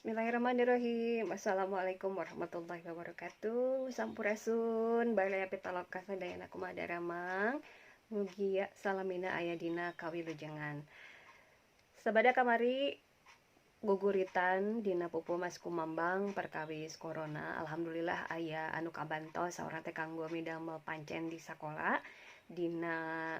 Bismillahirrahmanirrahim. Assalamualaikum warahmatullahi wabarakatuh. Sampurasun, baraya pitaloka sadayana, kumaha daramang? Mugia salamina aya dina kawilujengan. Sabada kamari guguritan dina pupuh Maskumambang perkawis corona. Alhamdulillah aya anu kabantos, saurang teh kanggo midamel pancen di sakola. Dina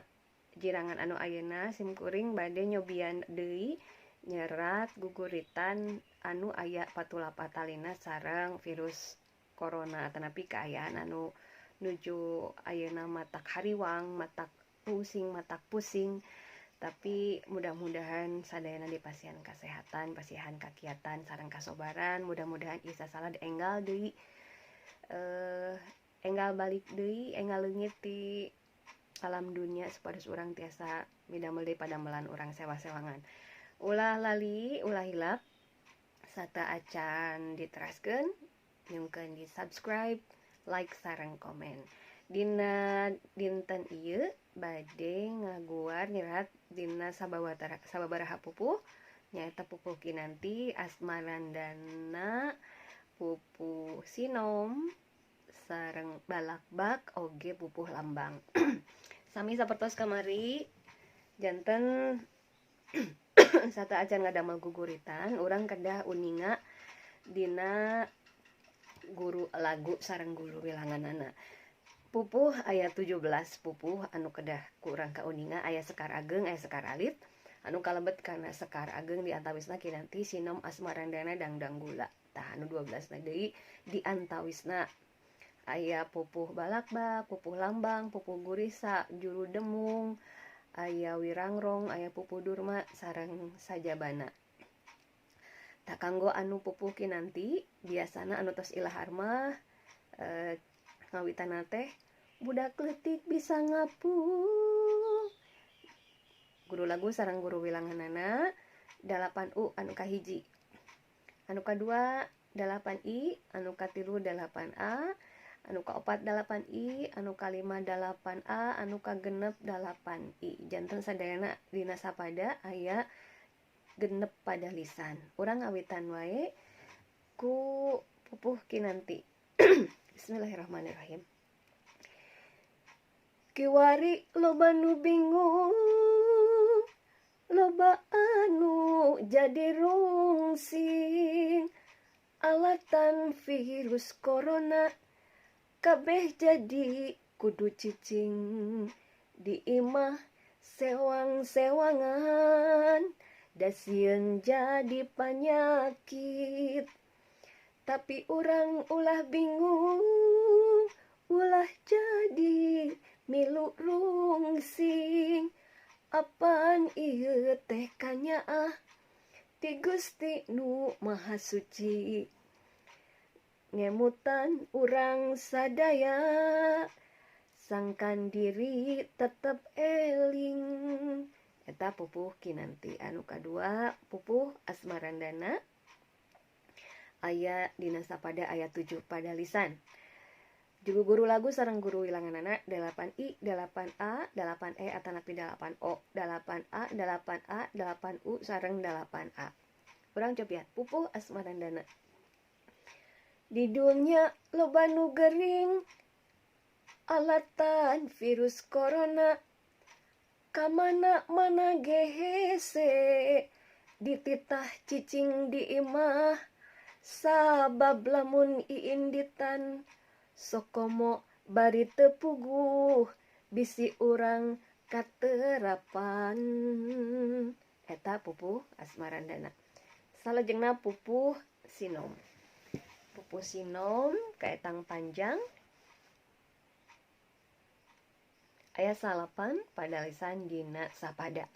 jirangan anu ayeuna simkuring bade nyobian deui nyerat guguritan anu aya patula-patalina sareng virus corona, tetapi kaayaan anu nuju ayeuna matak hariwang, matak pusing, matak pusing. Tapi mudah-mudahan sadayana dipasihan kesehatan, pasihan kakiatan sareng kasobaran. Mudah-mudahan isa salah enggal deui, enggal balik deui, enggal leungit di alam dunia, supados urang tiasa midamel deui padamelan urang sewa-sewangan. Ulah lali, ulah hilap, sateuacan diteraskeun, nyungkeun di subscribe, like, sareng komen. Dina dinten ieu bade ngaguar nyerat dina sabawatara sababaraha pupuh, nyaeta pupuh Kinanti, Asmarandana, pupuh Sinom, sareng Balakbak, oge pupuh Lambang. Sami sapertos kamari, janten sateuacan ngadamel guguritan urang kedah uninga dina guru lagu sareng guru wilanganana. Pupuh aya 17 pupuh anu kedah ku urang kauninga. Aya sekar ageng, aya sekar alit. Anu kalebet kana sekar ageng di antawisna Kinanti, Sinom, Asmarandana, Dangdang Gula. Tah, anu 12 na deui di antawisna aya pupuh Balakbak, pupuh Lambang, pupuh Gurisa, Juru Demung, aya Wirangrong, aya pupuh Durma, sareng sajabana. Tah, kanggo anu pupuh Kinanti, biasana anu tos ilahar mah ngawitanna teh "Budak leutik bisa ngapuh". Guru lagu sareng guru wilanganana 8 U anu kahiji, anu kadua 8 I, anu katilu 8 A, anu kaopat 8 I, anu kalima 8 A, anu kagenep 8 I. Janten sadayana dina sapada aya 6 padalisan. Urang ngawitan wae ku pupuh Kinanti. Bismillahirrahmanirrahim. Kiwari loba nu bingung, loba anu jadi rungsing, alatan virus corona kabeh jadi kudu cicing di imah sewang-sewangan, da sieun jadi panyakit. Tapi urang ulah bingung, ulah jadi milu rungsing, apan ieu teh kanyaah ti Gusti Nu Maha Suci, ngemutan urang sadaya sangkan diri tetep eling. Eta pupuh Kinanti. Anu kadua pupuh Asmarandana, aya dina sapada aya 7 padalisan. Juga guru lagu sareng guru wilanganana 8 I, 8 A, 8 E atanapi 8 O, 8 A, 8 A, 8 U, sareng 8 A. Urang cobian pupuh Asmarandana. Di dunya loba nu gering alatan virus corona, kamana mana ge hese dititah cicing di imah, sabab lamun iinditan sokomo bari teu puguh bisi urang katerapan. Eta pupuh Asmarandana. Salajengna pupuh Sinom. Pupuh Sinom kaetang panjang, aya 9 padalisan dina sapada.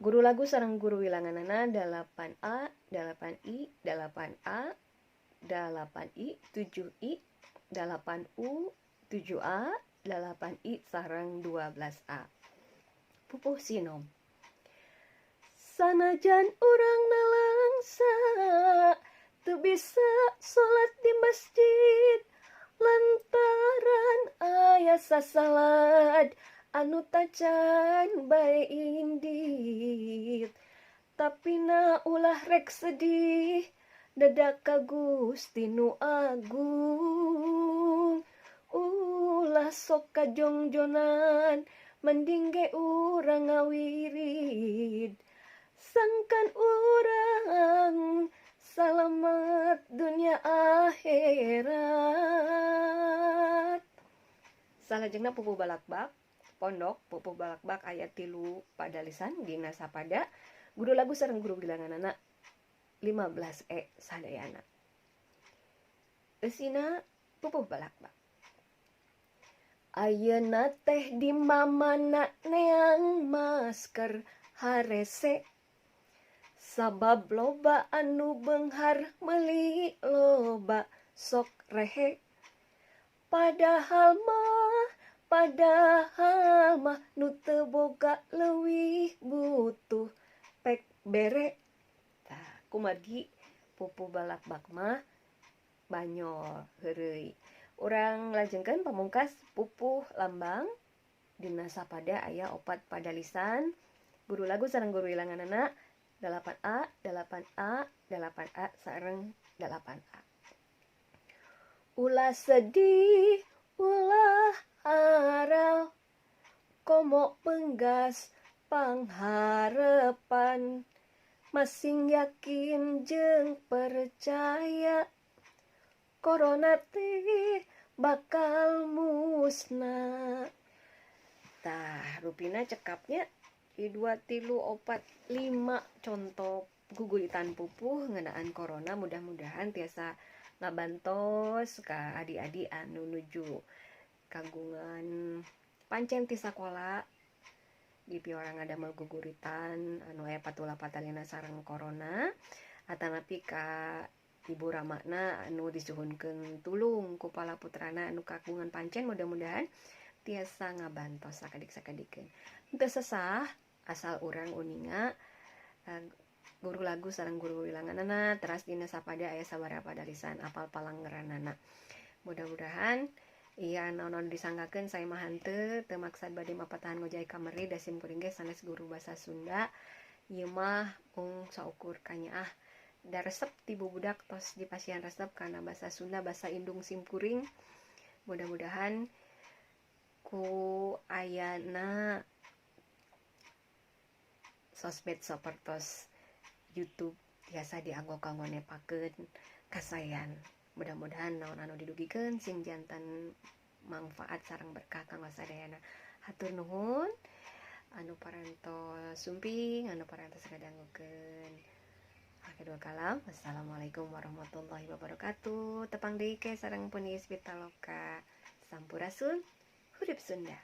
Guru lagu sareng guru wilanganana 8A, 8I, 8A, 8I, 7I, 8U, 7A, 8I, sareng 12A. Pupuh Sinom. Sanajan urang nalangsa teu bisa salat di masjid lantaran aya sasalad anu tacan bae indit, tapi na ulah rek sedih. Dadak ka Gusti nu Agung. Ulah sok kajongjonan, mending ge urang ngawirid, sangkan urang salamet dunia akhirat. Salajengna pupuh balakbak pondok pupuh balakbak aya 3 padalisan dina sapada guru lagu sareng guru bilanganana 15 E sadayana. Eusina pupuh balakbak. Ayeuna teh di mamana neang masker harese, sabab loba anu beunghar meuli loba sok rehe. Padahal mah nu teu boga leuwih butuh pek bere. Tah kumargi pupuh balakbak mah banyol heureuy. Urang lajengkeun pamungkas pupuh lambang dina sapada aya 4 padalisan guru lagu sareng guru ilanganana 8A, 8A, 8A sareng 8A. Ulah sedih, ulah aral, komo penggas pangharepan, masing yakin jeung percaya corona teh bakal musnah. Tah rupina cekapnya di 2, 3, 4, 5 contoh guguritan pupuh ngeunaan corona. Mudah-mudahan tiasa ngabantos ka adi-adi anu nuju kagungan pancen ti sakola di piorang ngadamel guguritan anu aya patula patalina sareng corona, atanapi ka ibu ramakna anu disuhunkeun tulung ku pala putrana anu kagungan pancen. Mudah-mudahan tiasa ngabantos sakedik-sakedikeun. Teu sesah asal urang uninga guru lagu sareng guru wilanganana teras dina sapada aya sabaraha padalisan apal palanggeranana. Mudah-mudahan iya naon-naon disanggakeun saya mah henteu teu maksad bade mapatahan ngojay kamari da sim kuring ge sanes guru basa Sunda. Ieu mah mung saukur kanyaah da resep ti bubudak tos dipasihan resep kana basa Sunda, basa indung sim kuring. Mudah-mudahan ku ayana sosmed sapertos YouTube tiasa dianggo kanggo nepakeun kasayan. Mudah-mudahan naon anu didugikeun sing jantan manfaat sareng berkah kanggo sadayana. Hatur nuhun anu parantos sumping, anu parantos ngadangukeun. Akhirul kalam, wassalamualaikum warahmatullahi wabarakatuh. Tepang deui ke sareng Puniis Pitaloka. Sampurasun, hurip Sunda.